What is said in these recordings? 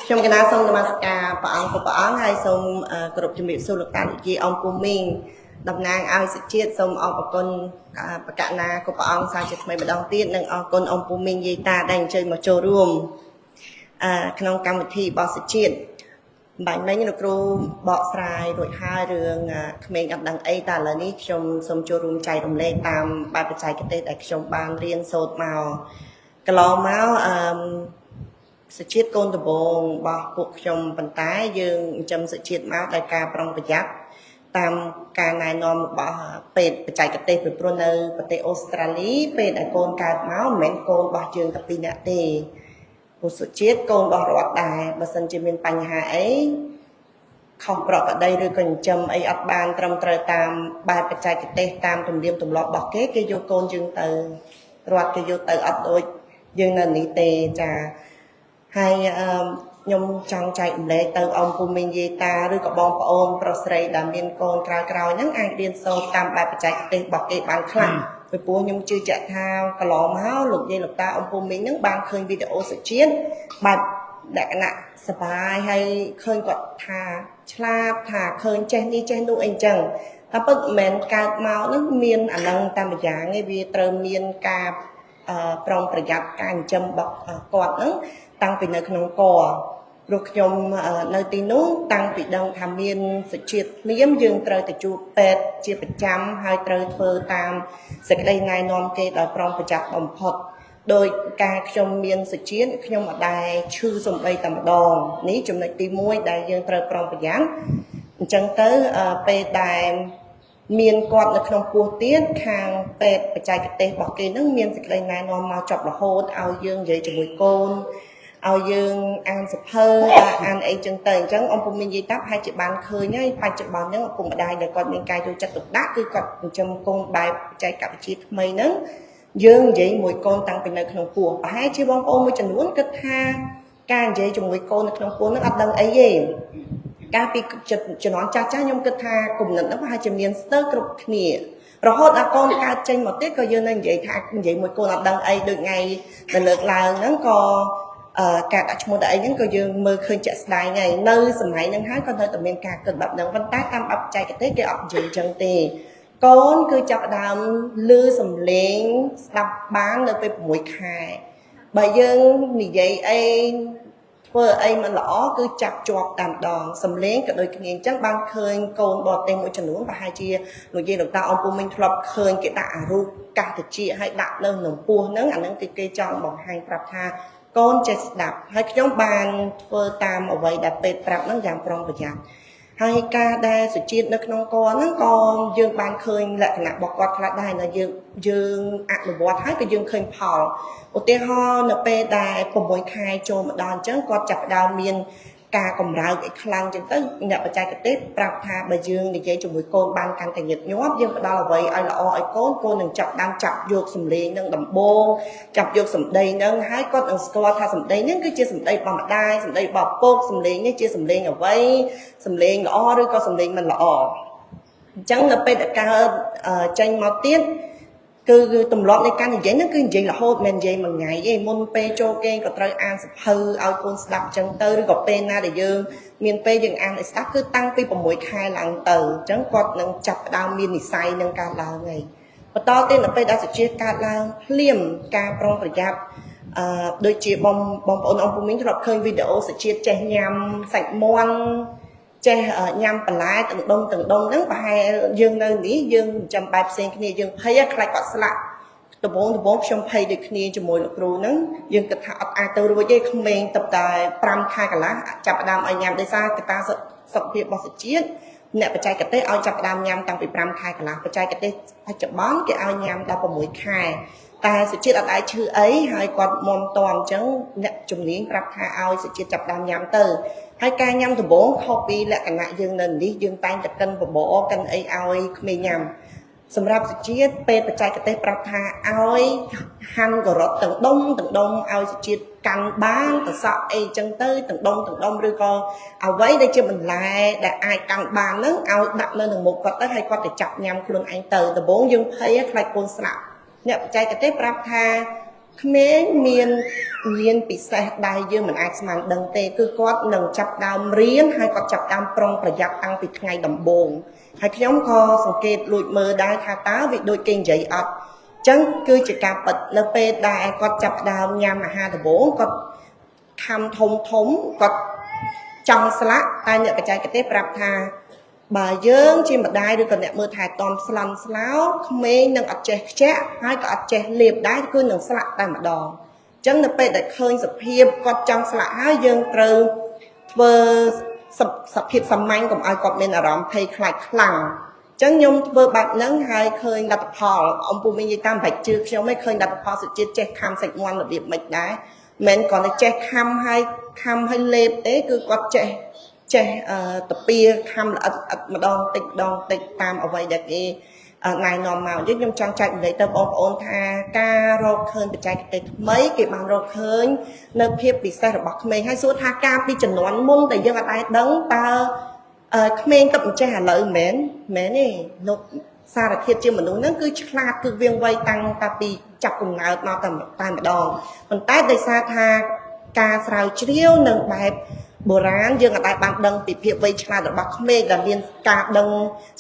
ខ្ញុំកណាសូមនមស្ការព្រះអង្គគ្រប់ព្រះអង្គហើយសូមគោរពជំរាបសួរលោកតាលោកយាយអង្គពូមីងតំណាងឲ្យសុជាតិសូមអរព្រគុណបកណាគ្រប់ព្រះអង្គសាជាថ្មីម្ដងទៀតនិងអរគុណអង្គពូមីងយាយតាដែលអញ្ជើញមកចូលរួមក្នុងកម្មវិធីរបស់សុជាតិបាញ់មិញលោកគ្រូបកស្រាយរួចហើយរឿងក្មេងអត់ដឹងអីតែឥឡូវនេះខ្ញុំសូមចូលរួមចែករំលែកតាមបែបបច្ចេកទេសដែលខ្ញុំបានរៀនសូត្រមកកន្លងមកអឺសុជាតិកូនដំបងរបស់ពួកខ្ញុំប៉ុន្តែយើងចិញ្ចឹមសុជាតិមកដោយការប្រុងប្រយ័ត្នតាមការណែនាំរបស់ពេទ្យបច្ចេកទេសពីព្រោះនៅប្រទេសអូស្ត្រាលីពេលដែលកូនកើតមកមិនមែនកូនរបស់យើងតែពីរនាក់ទេព្រោះសុជាតិកូនរបស់រដ្ឋដែរបើសិនជាមានបញ្ហាអីខុសប្រក្រតីឬក៏ចិញ្ចឹមអីអត់បានត្រឹមត្រូវតាមបែបបច្ចេកទេសតាមទំនៀមទម្លាប់របស់គេគេយកកូនយើងទៅរដ្ឋគេយកទៅអត់ដូចយើងនៅនេះទេចាហើយអឺខ្ញុំចង់ចែករំលែកទៅអង្គពូមីងយាយតាឬក៏បងប្អូនប្រុសស្រីដែលមានកូនក្រោយៗហ្នឹងអាចរៀនសូត្រតាមបែបបច្ចេកទេសរបស់គេបានខ្លះពីព្រោះខ្ញុំជឿជាក់ថាកន្លងមកលោកយាយលោកតាអង្គពូមីងហ្នឹងបានឃើញវីដេអូសុជាតិបែបលក្ខណៈសប្បាយហើយឃើញគាត់ថាឆ្លាតថាឃើញចេះនេះចេះនោះអីចឹងតែពិតមិនមែនកើតមកហ្នឹងមានអានឹងតាមម្យ៉ាងឯងវាត្រូវមានការប្រុងប្រយ័ត្នការចិញ្ចឹមរបស់គាត់ហ្នឹងតាំងពីនៅក្នុងកព្រោះខ្ញុំនៅទីនោះតាំងពីដឹងថាមានសុជាតិភ្លាមយើងត្រូវទៅជួបពេទ្យជាប្រចាំហើយត្រូវធ្វើតាមសេចក្តីណែនាំគេដោយប្រុងប្រយ័ត្នបំផុតដោយការខ្ញុំមានសុជាតិខ្ញុំអត់ដែលឈឺសំបីតែម្ដងនេះចំណុចទី1ដែលយើងត្រូវប្រុងប្រយ័ត្នអញ្ចឹងទៅពេលដែលមានគាត់នៅក្នុងពោះទៀតខាងពេទ្យបច្ចេកទេសរបស់គេនឹងមានសេចក្តីណែនាំមកចប់រហូតឲ្យយើងនិយាយជាមួយកូនឲ្យយើងអានសភៅអានអីចឹងទៅអញ្ចឹងអង្គពុំមាននិយាយតាប្រហែលជាបានឃើញហើយបច្ចុប្បន្នហ្នឹងឪពុកម្ដាយដែលគាត់មានការយកចិត្តទុកដាក់គឺគាត់ចិញ្ចឹមកូនបែបបច្ចេកវិទ្យាថ្មីហ្នឹងយើងនិយាយមួយកូនតាំងពីនៅក្នុងពោះប្រហែលជាបងប្អូនមួយចំនួនគិតថាការនិយាយជាមួយកូននៅក្នុងពោះហ្នឹងអត់ដឹងអីទេកាលពីជំនាន់ចាស់ចាស់ខ្ញុំគិតថាគំនិតហ្នឹងប្រហែលជាមានស្ទើរគ្រប់គ្នារហូតដល់កូនកើតចេញមកទៀតក៏យើងនៅនិយាយថានិយាយមួយកូនអត់ដឹងអីដូចថ្ងៃដែលលើកឡើងហ្នឹងក៏ការដាក់ឈ្មោះដាក់អីហ្នឹងក៏យើងមើលឃើញជាក់ស្ដែងហើយនៅសម័យហ្នឹងហើយក៏នៅតែមានការគិតបែបហ្នឹងប៉ុន្តែតាមបែបបច្ចេកទេសគេអត់និយាយអញ្ចឹងទេកូនគឺចាប់ផ្ដើមឮសំឡេងស្ដាប់បាននៅពេល6ខែបើយើងនិយាយអីធ្វើអីមិនល្អគឺចាប់ជាប់តាមដងសំឡេងក៏ដូចគ្នាអញ្ចឹងបានឃើញកូនបរទេសមួយចំនួនប្រហែលជាលោកយាយលោកតាអង្គពូមីងធ្លាប់ឃើញគេដាក់អារូបកាសតិចឲ្យដាក់នៅក្នុងពោះហ្នឹងអាហ្នឹងគឺគេចង់បង្ហាញប្រាប់ថាកូនចេះស្ដាប់ហើយខ្ញុំបានធ្វើតាមអ្វីដែលពេទ្យប្រាប់ហ្នឹងយ៉ាងប្រុងប្រយ័ត្នហើយការដែលសុជាតិនៅក្នុងកហ្នឹងក៏យើងបានឃើញលក្ខណៈរបស់គាត់ខ្លះដែរដែលយើងអនុវត្តហើយក៏យើងឃើញផលឧទាហរណ៍នៅពេលដែល6ខែចូលមកដល់អញ្ចឹងគាត់ចាប់ផ្ដើមមានការកម្រើកឲ្យខ្លាំងអញ្ចឹងទៅអ្នកបច្ចេកទេសប្រាប់ថាបើយើងនិយាយជាមួយកូនបានកាន់តែញឹកញាប់យើងផ្ដល់អ្វីឲ្យល្អឲ្យកូនកូននឹងចាប់ដើមចាប់យកសម្លេងនឹងដំបូងចាប់យកសម្ដីនឹងហើយគាត់នឹងស្គាល់ថាសម្ដីនឹងគឺជាសម្ដីរបស់ម្ដាយសម្ដីរបស់ឪពុកសម្លេងនេះជាសម្លេងអ្វីសម្លេងល្អឬក៏សម្លេងមិនល្អអញ្ចឹងនៅពេលដែលកើតចេញមកទៀតគឺទម្លាប់នៃការនិយាយហ្នឹងគឺនិយាយរហូតមិននិយាយមួយថ្ងៃទេមុនពេលចូលគេងក៏ត្រូវអានសភៅឲ្យកូនស្ដាប់អញ្ចឹងទៅឬក៏ពេលណាដែលយើងមានពេលយើងអានឲ្យស្ដាប់គឺតាំងពី6ខែឡើងទៅអញ្ចឹងគាត់នឹងចាប់ផ្ដើមមាននិស័យនឹងកើតឡើងហើយបន្តទៀតនៅពេលដែលសុជាតិកើតឡើងភ្លាមការប្រុងប្រយ័ត្នដូចជាបងប្អូនអង្គពូមីងធ្លាប់ឃើញវីដេអូសុជាតិចេះញ៉ាំសាច់មាន់ចេះញ៉ាំបន្លែទាំងដុំហ្នឹងប្រហែលយើងនៅនេះយើងចាំបែបផ្សេងគ្នាយើងភ័យខ្លាចគាត់ស្លាក់ដំបូងខ្ញុំភ័យដូចគ្នាជាមួយលោកគ្រូហ្នឹងយើងគិតថាអត់អាចទៅរួចទេក្មេងទៅតែ5ខែកន្លះចាប់ផ្ដើមឲ្យញ៉ាំដោយសារកត្តាសុខភាពរបស់សុជាតិអ្នកបច្ចេកទេសឲ្យចាប់ផ្ដើមញ៉ាំតាំងពី5ខែកន្លះបច្ចេកទេសបច្ចុប្បន្នគេឲ្យញ៉ាំដល់6ខែតែសុជាតិអត់អាចឈឺអីហើយគាត់មុំតអញ្ចឹងអ្នកជំនាញប្រាប់ថាឲ្យសុជាតិចាប់ដើមញ៉ាំទៅហើយការញ៉ាំដំបូងខុសពីលក្ខណៈយើងនៅនេះយើងតែងតែកិនបបរកិនអីឲ្យក្មេងញ៉ាំសម្រាប់សុជាតិពេទ្យបច្ចេកទេសប្រាប់ថាឲ្យហាន់ការ៉ុតទាំងដុំឲ្យសុជាតិកាន់បានទៅសក់អីចឹងទៅទាំងដុំឬក៏អ្វីដែលជាបន្លែដែលអាចកាន់បានហ្នឹងឲ្យដាក់នៅនឹងមុខគាត់ទៅហើយគាត់ទៅចាប់ញ៉ាំខ្លួនឯងទៅដំបូងយើងភ័យខ្លាចកូនស្លាប់អ្នកបច្ចេកទេសប្រាប់ថា ក្មេងមានមានពិសេសដែលយើងមិនអាចស្មានដឹងទេគឺគាត់នឹងចាប់ដើមរៀនហើយគាត់ចាប់ដើមប្រុងប្រយ័ត្នតាំងពីថ្ងៃដំបូងហើយខ្ញុំក៏សង្កេតលួចមើលដែរថាតើវាដូចគេនិយាយអត់ចឹងគឺជាការពិតនៅពេលដែលគាត់ចាប់ដើមញ៉ាំអាហារដំបូងគាត់ខំធំធំគាត់ចង់ស្លាក់តែអ្នកបច្ចេកទេសប្រាប់ថាបើយើងជាម្ដាយឬក៏អ្នកមើលថែទាំស្លន់ស្លោក្មេងនឹងអត់ចេះខ្ជាក់ហើយក៏អត់ចេះលេបដែរគឺនឹងស្លាក់តែម្ដងអញ្ចឹងនៅពេលដែលឃើញសភាពគាត់ចង់ស្លាក់ហើយយើងត្រូវធ្វើសភាពសាមញ្ញកុំឲ្យគាត់មានអារម្មណ៍ភ័យខ្លាចខ្លាំងអញ្ចឹងខ្ញុំធ្វើបែបហ្នឹងហើយឃើញលទ្ធផលអំពូមីនិយាយតាមបាច់ជឿខ្ញុំឯងឃើញលទ្ធផលសុជាតិចេះខំសាច់មាន់របៀបម៉េចដែរមិនគ្រាន់តែចេះខំហើយខំហើយលេបទេគឺគាត់ចេះចេះតាពីខំល្អិតល្អិតម្ដងតិចម្ដងតិចតាមអ្វីដែលគេណែនាំមកយើងខ្ញុំចង់ចែករំលែកទៅបងប្អូនថាការរកឃើញបច្ចេកទេសថ្មីគេបានរកឃើញនៅភាពពិសេសរបស់ក្មេងហើយសួរថាការពីជំនាន់មុនដែលយើងអត់ដែរដឹងតើក្មេងទៅមិនចេះឥឡូវមែនមែនទេលោកសារធាតុជាមនុស្សហ្នឹងគឺឆ្លាតគឺវៀងវៃតាំងតាពីចាប់កំណើតមកតែម្ដងប៉ុន្តែដោយសារថាការស្រាវជ្រាវនិងបែបបុរាណយើងអាចបានដឹងពីភាពវៃឆ្លាតរបស់ក្មេងដែលមានការដឹង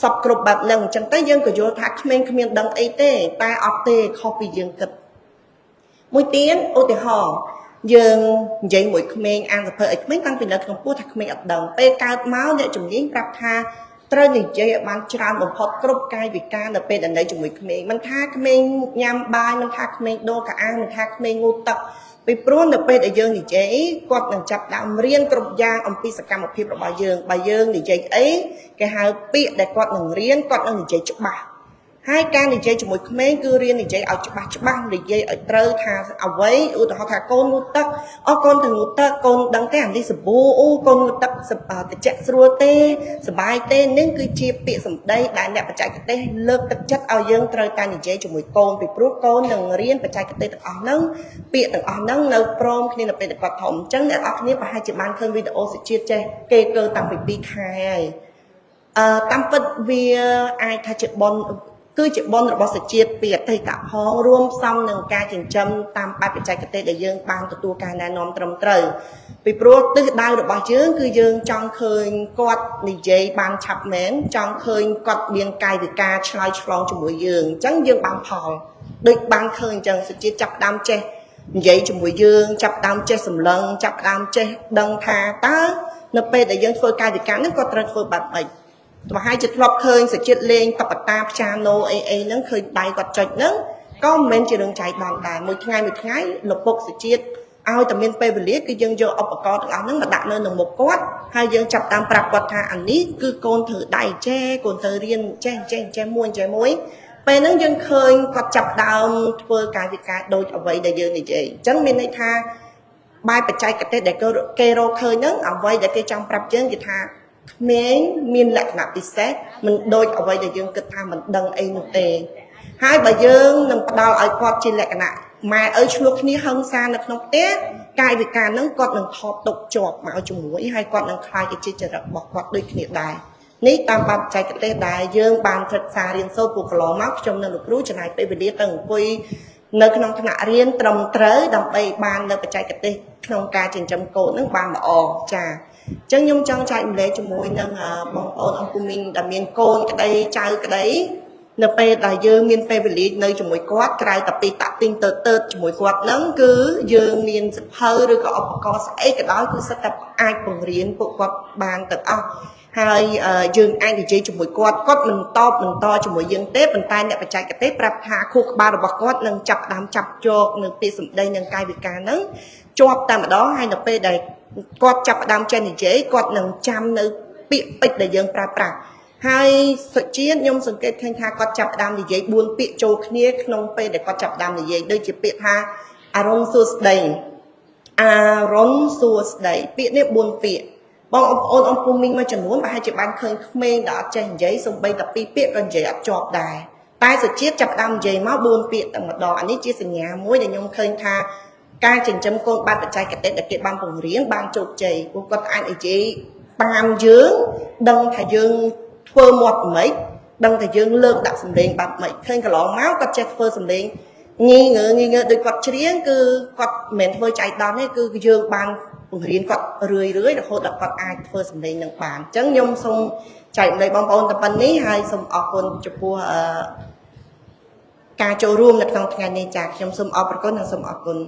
សពគ្រប់បែបហ្នឹងអញ្ចឹងទៅយើងក៏យល់ថាក្មេងគ្មានដឹងអីទេតែអត់ទេខុសពីយើងគិតមួយទៀតឧទាហរណ៍យើងនិយាយមួយក្មេងអានសភៅឲ្យក្មេងតាំងពីនៅក្នុងពោះថាក្មេងអត់ដឹងពេលកើតមកអ្នកជំនាញប្រាប់ថាត្រូវនិយាយឲ្យបានច្រើនបំផុតគ្រប់កាយវិការនៅពេលដែលនៅជាមួយក្មេងមិនថាក្មេងញ៉ាំបាយមិនថាក្មេងដូរខោអាវមិនថាក្មេងងូតទឹកពីព្រោះនៅពេលដែលយើងនិយាយគាត់នឹងចាប់ដើមរៀនគ្រប់យ៉ាងអំពីសកម្មភាពរបស់យើងបើយើងនិយាយអីគេហៅពាក្យដែលគាត់នឹងរៀនគាត់នឹងនិយាយច្បាស់ហើយការនិយាយជាមួយក្មេងគឺរៀននិយាយឲ្យច្បាស់ច្បាស់និយាយឲ្យត្រូវថាអ្វីឧទាហរណ៍ថាកូនងូតទឹកអូកូនទៅងូតទឹកកូនដឹងទេអានេះសាប៊ូអូកូនងូតទឹកត្រជាក់ស្រួលទេសប្បាយទេនឹងគឺជាពាក្យសម្ដីដែលអ្នកបច្ចេកទេសលើកទឹកចិត្តឲ្យយើងត្រូវតែនិយាយជាមួយកូនពីព្រោះកូននឹងរៀនបច្ចេកទេសទាំងអស់ហ្នឹងពាក្យទាំងអស់ហ្នឹងនៅព្រមគ្នានៅពេលដែលគាត់ធំអញ្ចឹងអ្នកនរគ្នាប្រហែលជាបានឃើញវីដេអូសុជាតិចេះគេកើតាំងពី2ខែហើយតាមពិតវាអាចថាជាបុណ្យគឺជាបុណ្យរបស់សុជាតិពីអតីតផងរួមផ្សំនឹងការចិញ្ចឹមតាមបែបបច្ចេកទេសដែលយើងបានទទួលការណែនាំត្រឹមត្រូវពីព្រោះទិសដៅរបស់យើងគឺយើងចង់ឃើញគាត់និយាយបានឆាប់មែនចង់ឃើញគាត់មានកាយវិការឆ្លើយឆ្លងជាមួយយើងអញ្ចឹងយើងបានផលដូចបានឃើញអញ្ចឹងសុជាតិចាប់ដើមចេះនិយាយជាមួយយើងចាប់ដើមចេះសម្លឹងចាប់ដើមចេះដឹងថាតើនៅពេលដែលយើងធ្វើកាយវិការហ្នឹងគាត់ត្រូវធ្វើបែបម៉េចប្រហែលជាធ្លាប់ឃើញសុជាតិលេងតុក្កតាព្យ៉ាណូអីអីហ្នឹងឃើញដៃគាត់ចុចហ្នឹងក៏មិនមែនជារឿងចៃដន្យដែរមួយថ្ងៃមួយថ្ងៃលពុកសុជាតិឲ្យតែមានពេលវេលាគឺយើងយកឧបករណ៍ទាំងអស់ហ្នឹងមកដាក់នៅនឹងមុខគាត់ហើយយើងចាប់តាមប្រាប់គាត់ថាអានេះគឺកូនធ្វើដៃចេះកូនត្រូវរៀនចេះចេះចេះមួយចេះមួយពេលហ្នឹងយើងឃើញគាត់ចាប់ដើមធ្វើកាយវិការដូចអ្វីដែលយើងនិយាយអញ្ចឹងមានន័យថាបែបបច្ចេកទេសដែលគេរកឃើញហ្នឹងអ្វីដែលគេចង់ប្រាប់យើងគេថាក្មេងមានលក្ខណៈពិសេសមិនដូចអ្វីដែលយើងគិតថាមិនដឹងអីនោះទេហើយបើយើងនឹងផ្ដល់ឲ្យគាត់ជាលក្ខណៈម៉ែឪឆ្លោះគ្នាហឹង្សានៅក្នុងផ្ទះកាយវិការហ្នឹងគាត់នឹងថតទុកជាប់មកជាមួយហើយគាត់នឹងខ្លាចទៅជាចរិតរបស់គាត់ដូចគ្នាដែរនេះតាមបែបបច្ចេកទេសដែលយើងបានសិក្សារៀនសូត្រពួកកន្លងមកខ្ញុំនិងលោកគ្រូចំណាយពេលវេលាទៅអង្គុយនៅក្នុងថ្នាក់រៀនត្រឹមត្រូវដើម្បីបាននៅបច្ចេកទេសក្នុងការចិញ្ចឹមកូននឹងបានល្អចាអញ្ចឹងខ្ញុំចង់ចែករំលែកជាមួយនឹងបងប្អូនអង្គមីងដែលមានកូនក្តីចៅក្តីនៅពេលដែលយើងមានពេលវេលានៅជាមួយគាត់ក្រៅតែពីតាក់ទិញទៅទៅជាមួយគាត់ហ្នឹងគឺយើងមានសភៅឬក៏ឧបករណ៍ស្អីក៏ដោយគឺសិតតែអាចបង្រៀនពួកគាត់បានទាំងអស់ហើយយើងអាចនិយាយជាមួយគាត់គាត់មិនតបមិនតជាមួយយើងទេប៉ុន្តែអ្នកបច្ចេកទេសប្រាប់ថាខួរក្បាលរបស់គាត់នឹងចាប់ដើមចាប់យកនៅពាក្យសម្ដីនិងកាយវិការហ្នឹងជាប់តែម្ដងហើយនៅពេលដែលគាត់ចាប់ដើមចេះនិយាយគាត់នឹងចាំនៅពាក្យពេចន៍ដែលយើងប្រើប្រាស់ហើយសុជាតិខ្ញុំសង្កេតឃើញថាគាត់ចាប់ដើមនិយាយ4ពាក្យចូលគ្នាក្នុងពេលដែលគាត់ចាប់ដើមនិយាយដូចជាពាក្យថាអារុនសួស្ដីអារុនសួស្ដីពាក្យនេះ4ពាក្យបងប្អូនអង្គមីងមួយចំនួនប្រហែលជាបានឃើញក្មេងដែលអត់ចេះនិយាយសូម្បីតែ2ពាក្យក៏និយាយអត់ជាប់ដែរតែសុជាតិចាប់ដើមនិយាយមក4ពាក្យតែម្ដងអានេះជាសញ្ញាមួយដែលខ្ញុំឃើញថាការចិញ្ចឹមកូនបែបបច្ចេកទេសដែលគេបានបង្រៀនបានជោគជ័យពួកគាត់អាចនិយាយតាមយើងដឹងថាយើងធ្វើមាត់មិនដឹងថាយើងលើកដាក់សម្លេងបែបម៉េចឃើញកន្លងមកគាត់ចេះធ្វើសម្លេង ងីងើងីងើដូចគាត់ច្រៀងគឺគាត់មិនមែនធ្វើចៃដន្យទេគឺយើងបានបង្រៀនគាត់រឿយរឿយរហូតដល់គាត់អាចធ្វើសម្លេងនឹងបានអញ្ចឹងខ្ញុំសូមចែករំលែកបងប្អូនតែប៉ុណ្ណេះហើយសូមអរគុណចំពោះអឺការចូលរួមនៅក្នុងថ្ងៃនេះចាខ្ញុំសូមអរព្រគុណនិងសូមអរគុណ។